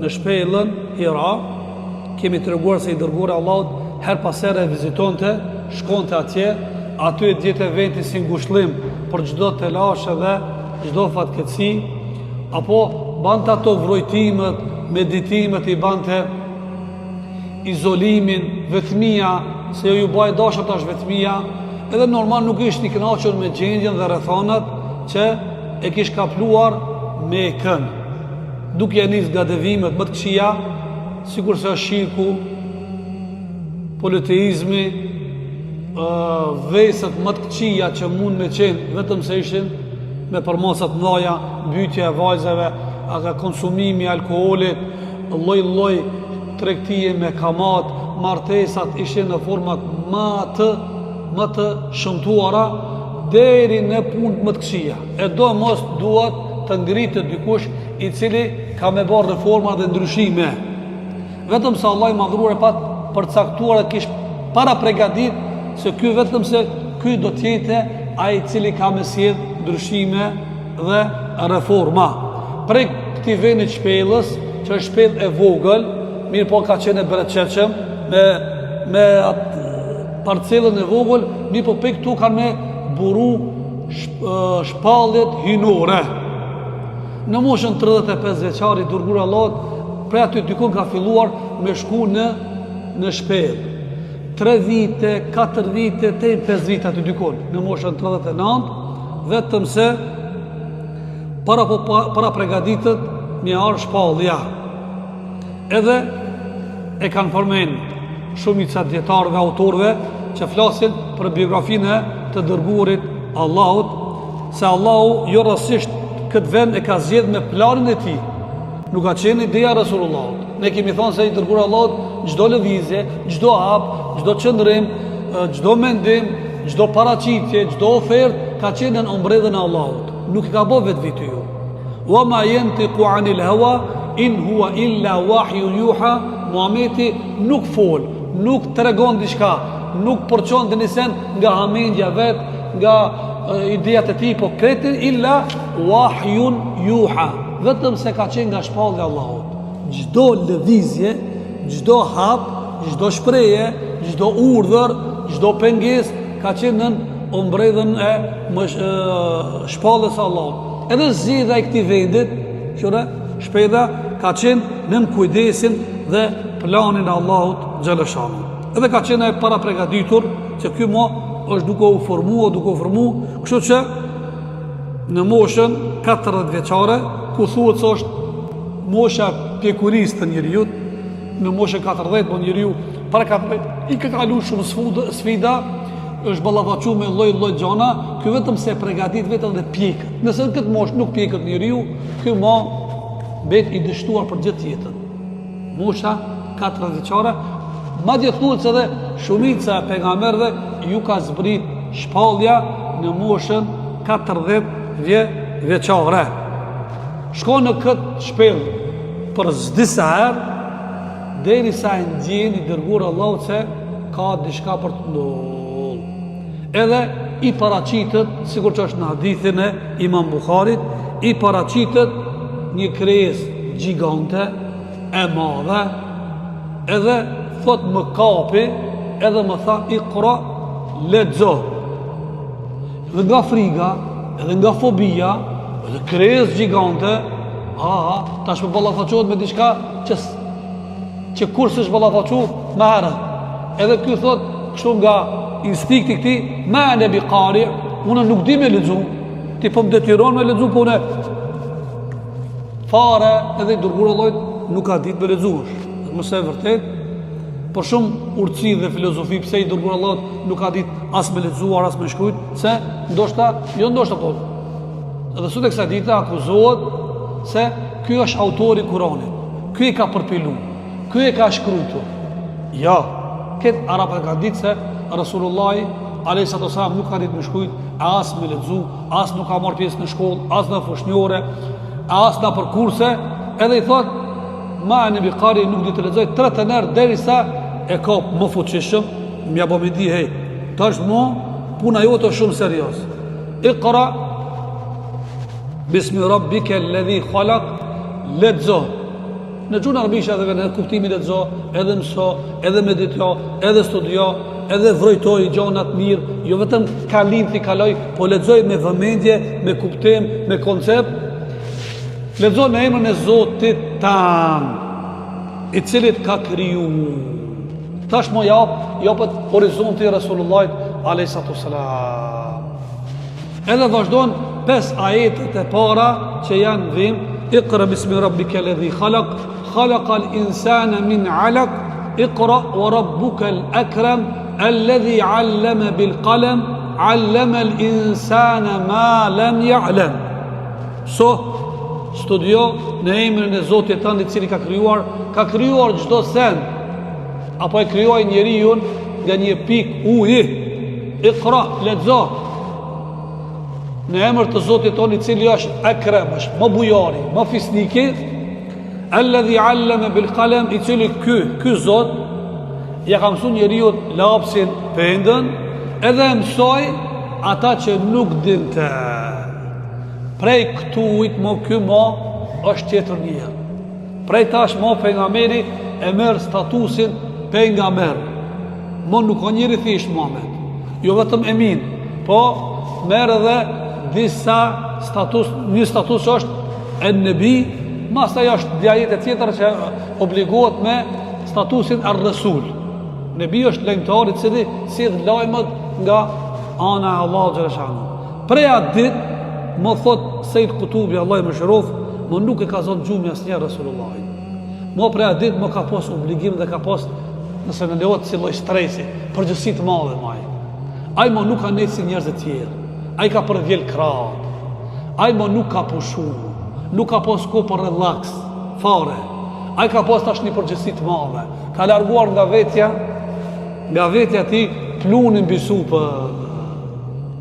në shpellën Hira, kemi treguar se i dërguari i Allahut herë pas here e vizitonte, shkonte atje, aty e gjente vetin si ngushllim për çdo telashe dhe çdo fatkeqësi, apo bante ato vrojtimet, meditimet i bante izolimin, vetmia, se jo ju ba e dashur tash vetmia, edhe normal nuk ishte i kënaqur me gjendjen dhe rrethanat që e kish kapluar Mekën. Duke ja nis nga devijimet më të këqija, sikurse është shirku, politeizmi, veset më të këqija që mund me qenë, vetëm se ishin me përmasa të mdhaja, mbytja e vajzave, aga konsumimi i alkoholit, lloj-lloj tregtie me kamat, martesat ishin në format më të më të shëmtuara deri në punë më të këqija. E domos duhet të ngritet dikush i cili ka me bërë reforma dhe ndryshime. Vetëm se Allahu i madhëruar e pat përcaktuar e kish parapregadit se ky vetëm se ky do të jetë ai i cili ka me sjell ndryshime dhe reforma. Prej këtij venit shpellës, që është shpellë e vogël, mirëpo ka qenë e bereqetshëm, me, me atë parcelën e vogël, mirëpo prej këtu kanë me buru shpalljet hyjnore. Në moshën 35 vjeçar i dërguari i Allahut, prej aty dikun ka filluar me shku në, në shpellë. 3 vite, 4 vite, 8, 5 vite aty dikun, në moshën 39, vetëm se para po para pregaditet me ardh shpallja. Edhe e kanë përmend shumica dijetarëve, autorëve që flasin për biografinë e të dërguarit Allahut, se Allahu jo rastësisht këtë vend e ka zgjedh me planin e tij. Nuk ka qenë ideja e Resulullahut. Ne kemi thënë se i dërguari i Allahut çdo lëvizje, çdo hap, çdo qëndrim, çdo mendim, çdo paraqitje, çdo ofertë ka qenë nën ombrellën e Allahut. Nuk e ka bo vetvetiu. Wa ma yantiqu anil hawa in huwa illa wahyun yuha. Muhameti nuk fol, nuk tregon diçka, nuk përçon ndonjë sen nga hamendja vet, nga idejat e tij, po krejt illa wahyun yuha. Vetëm se ka qenë nga shpallja e Allahut. Çdo lëvizje, çdo hap, çdo shprehje, çdo urdhër, çdo pengesë ka qenë nën ombrellën e mësh, e, shpalljes së Allahut. Edhe zgjedhja e këtij vendit, qyre, shpella ka qenë nën kujdesin dhe planin e Allahut xheleshanuhu. Edhe ka qenë e parapregaditur që ky mo është duke u formu, duke u formu, kështu që në moshën 40 vjeçare, ku thuhet se është mosha e pjekurisë të njeriut, në moshën 40, po njeriu para 40 i ka kalu shumë sfida, sfida është ballafaqu me lloj-lloj gjana, ky vetëm se e pregadit veten dhe pjeket. Nëse në këtë moshë nuk pjeket njeriu, ky mo mbet i dështuar për gjithë jetën. Mosha 40 vjeçare, madje thuhet se edhe shumica e pejgamberëve ju ka zbrit shpallja në moshën 40 vje vjeçare. Shkon në këtë shpellë për disa herë derisa e ndjen i dërguari i Allahut se ka diçka për të ndodhur. Edhe i paraqitet, sikur që është në hadithin e Imam Buharit, i paraqitet një krijesë gjigante e madhe, edhe thot më kapi, edhe më tha ikra lexo. Edhe nga friga, edhe nga fobia, edhe krijesë gjigante, a, a tash po ballafaqohet me diçka që që kurrë s'është ballafaqu më herët. Edhe ky thot, kështu nga instinkti i këtij, ma ene bi kari, unë nuk di me lexu, ti po më detyron me lexu, po unë fare edhe i dërguari i Allahut nuk ka ditë me lexu është. Më se e vërtet, për shumë urtësi dhe filozofi, pse i dërguari i Allahut nuk ka ditë as me lexuar, as me shkrujt, se ndoshta, jo ndoshta po, edhe sot e kësaj dite akuzohet se ky është autori i Kuranit. Ky e ka përpilu, ky e ka shkrujtu. Jo, këtë arabët e kanë ditë se Rasulullahi alejhi salatu selam nuk ka ditë me shkrujt, as me lexu, as nuk ka marrë pjesë në shkollë, as në foshnjore, as nëpër kurse, edhe i thot, ma ene bi kari nuk di të lexoj, tretën herë derisa e kap më fuqishëm, m'ja bo me di, hej, tash mo, puna jote është shumë serioz. Ikra, bismi rabbike ledhi khalak, Lexo. Në gjuhën arabisht edhe vjen kuptimi lexo, edhe mëso, edhe medito, edhe studio, edhe vrojtoj gjanat mirë, jo vetëm kalim t'i kaloj, po lexoj me vëmendje, me kuptim, me koncept. Lexo në emrin e Zotit tan, i cili t'ka kriju. Tash mo jap, jepet horizonti i Resulullahit alayhi salatu selam. Edhe vazhdon pes ajetet e para që janë vim Iqra bismi rabbike ledhi khalak Khalakal insane min alak Iqra wa rabbuke l'ekrem Alladhi alleme bil kalem Alleme l'insane ma lem ja'lem Mëso, studio në emrin e Zotit tënd i cili ka krijuar, ka krijuar çdo send apo e krijoi njeriun nga një pikë uji. Iqra, lexo. Në emër të Zotit tonë i cili është Ekrem, është më bujari, më fisniki, alladhi allama bil qalam, i cili ky, ky Zot ja ka mësu njeriut lapsin, pendën, edhe e mësoi ata që nuk dinte. Prej këtuhit mo ky mo është tjetër njeri. Prej tash mo pejgamberi e merr statusin pejgamber. Mo nuk o njeri thjesht Muhammed. Jo vetëm Emin, po merr edhe disa status, një status që është en nebi, mastaj është dy ajete tjetër që obligohet me statusin er resul. Nebi është lajmëtar i cili sjell lajmet nga ana e Allahut xheleshanuhu. Prej atë ditë, më thot Sejid Kutubi, Allahu e mëshiroftë, më nuk e ka zonë gjumi asnjëherë Resulullahin. Më prej atë ditë, më ka pas obligim dhe ka pas, nëse në lejohet si lloj stresi, përgjegjësi të madhe maj. Ai më nuk ka nejtë si njerëzit tjerë, ai ka përvjel krahët, ai më nuk ka pushu, nuk ka pas kohë për relaks, fare. Ai ka pas tash një përgjegjësi të madhe, ka larguar nga vetja, nga vetja e tij pluhunin mbi supe.